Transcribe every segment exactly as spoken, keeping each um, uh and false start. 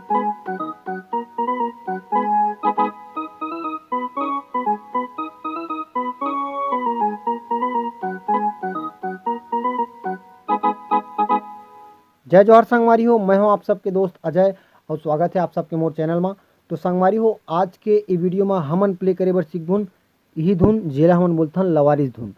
जय जोहार संगवारी हो, मैं हूं आप सबके दोस्त अजय और स्वागत है आप सबके मोर चैनल मा। तो संगवारी हो, आज के ई वीडियो मा हमन प्ले करे बर सीखबुन इही धुन, जेला हमन बोलथन लवारिस धुन।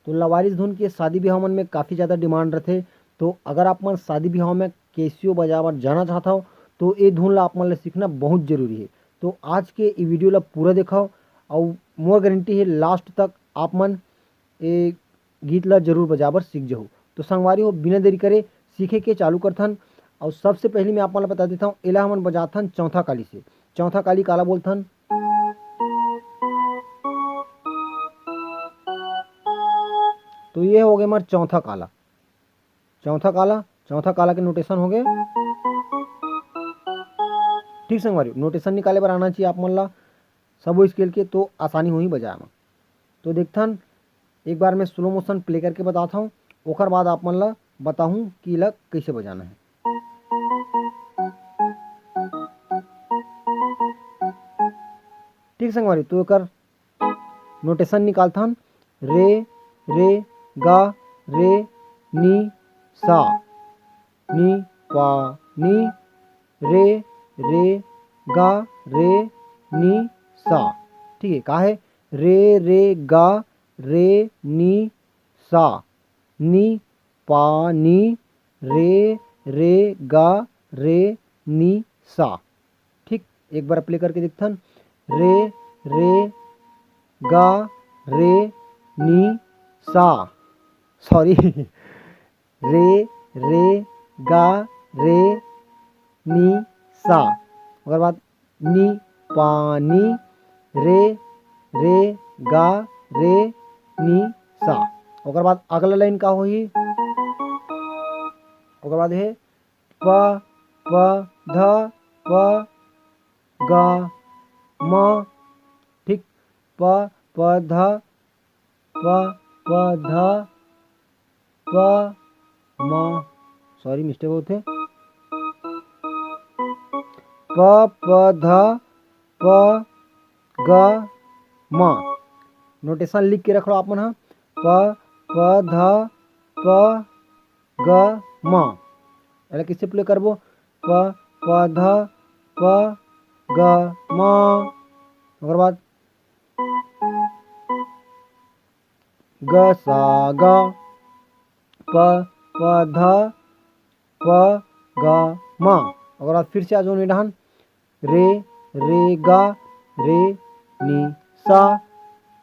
तो लवारिस धुन के शादी बिहाव मन में काफ़ी ज़्यादा डिमांड रथे। तो अगर आप मन शादी बिहाव में कैसियो बजाए बर जाना चाहत हव, तो ए धुन ला आप मन ला सीखना बहुत जरूरी है। तो आज के ई वीडियो ला पूरा देखव, अउ मोर गारंटी है लास्ट तक आप मन ए गीत ला जरूर बजाए बर सीख जहू। तो संगवारी हो, बिना देरी करे सीखे के चालू करथन। अउ सबसे पहली मैं आप मन ला बता देथव, एला हमन बजाथन चौथा काली से। चौथा काली काला बोलथन? तो ये हो गए हमार चौथा काला। चौथा काला, चौथा काला के नोटेशन हो गए। ठीक संगवारी, नोटेशन निकाले बर आना चाहिए आप मन ला सबो स्केल के, तो आसानी होही बजाए में। तो देखथन, एक बार मैं स्लो मोशन प्ले करके बताता हूँ, ओकर बाद आप मन ला बताहूँ कि ला कैसे बजाना है। ठीक संगवारी, तो एकर नोटेशन निकालथन, रे, रे, गा, रे, नी, सा, नी, पा, नी, रे, रे, गा, रे, नी, सा। ठीक है, का है? रे, रे, गा, रे, नी, सा, नी, पा, नी, रे, रे, गा, रे, नी, सा। ठीक, एक बार प्ले करके देखथन, रे, रे, गा, रे, नी, सा, सॉरी, रे, रे, गा, रे, नी, सा। ओकर बाद नी, पा, नी, रे, रे, गा, रे, नी, सा। ओकर बाद अगला लाइन का होही? ओकर बाद हे प, प, ध, प, ग, म। ठीक, प, प, ध, प, प, ध, प, म। सॉरी, मिस्टेक होथे। प, प, ध, प, ग, म। नोटेशन लिख के रख लो आप मन ह। प, प, ध, प, ग, म। एला कैसे प्ले करबो? प, प, ध, प, ग, म। ओकर बाद ग, सा, ग, प, प, ध, प, ग, म। ओकर बाद फिर से आ जाओ निडहन, रे, रे, गा, रे, नी, सा,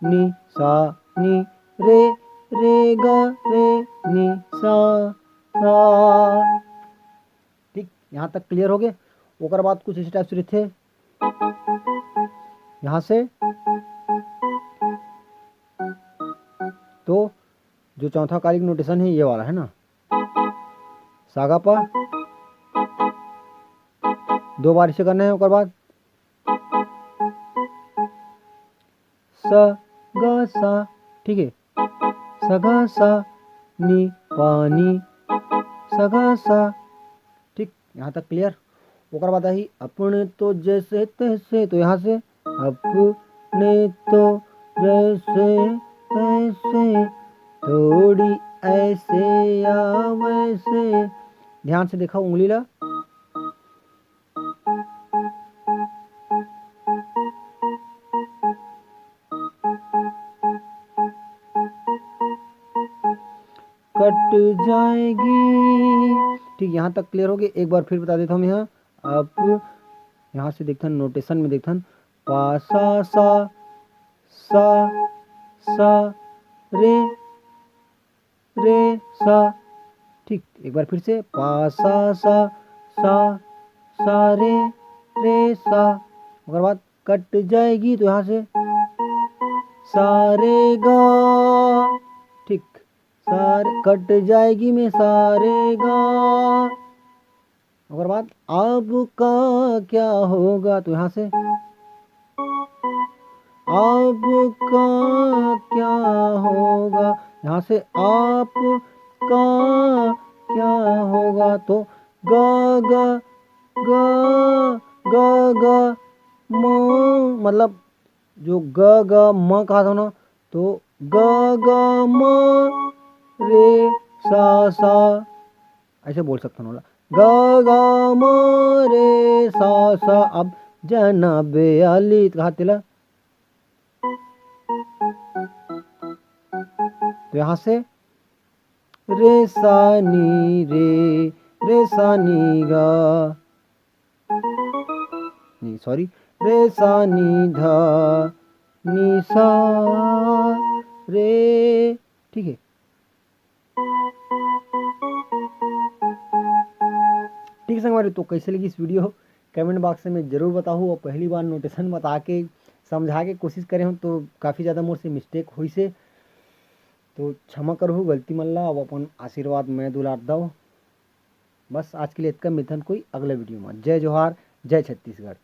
नी, सा, नी, रे, रे, गा, रे, नी, सा, सा। ठीक, यहाँ तक क्लियर हो गए। ओकर बाद कुछ इस टाइप से रहते, यहाँ से तो जो चौथा कालिक नोटेशन है, ये वाला है ना, सागा पा दो बार इसे करना है। ओकर बाद स, ग, सा, ठीक है, स, ग, सा, नी, पा, नी, स, ग, सा। ठीक, यहाँ तक क्लियर। ओकर बाद आही अपने तो जैसे तैसे, तो यहाँ से अपने तो जैसे तैसे, थोड़ी ऐसे या वैसे। ध्यान से देखा उंगली ला। कट जाएगी। ठीक, यहाँ तक क्लियर हो गई। एक बार फिर बता देता हूँ मैं, यहाँ आप यहाँ से देखथन, नोटेशन में देखथन, पा, सा, सा, सा, सा, रे, रे, सा। ठीक, एक बार फिर से, पा, सा, सा, सा, सा, रे, रे, सा। ओकर बाद कट जाएगी, तो यहाँ से सा, रे, गा। ठीक, सा, रे, कट जाएगी में सा, रे, गा। ओकर बाद आपका क्या होगा, तो यहाँ से आपका क्या होगा, यहाँ से आपका क्या होगा, तो गा, गा, ग ग ग म, मतलब जो ग ग म कहा था ना, तो ग ग म रे सा सा, ऐसे बोल सकता हूँ ना। ग ग म रे सा सा, अब जनबे अली कहा तेला। तो यहाँ से रे सा नी रे, रे सा नी गा, नहीं, सॉरी, रे सा नी धा नी सा रे। ठीक है, ठीक है संगवारी, तो कैसे लगी इस वीडियो, कमेंट बॉक्स में जरूर बताओ। और पहली बार नोटेशन बता के समझा के कोशिश करे हूँ तो काफ़ी ज़्यादा मोर से मिस्टेक होइसे, तो क्षमा करहु गलती मन ला। अब अपन आशीर्वाद मैं दुलार दव। बस आज के लिए इतना, मिलथन कोई अगला वीडियो में। जय जोहार, जय छत्तीसगढ़।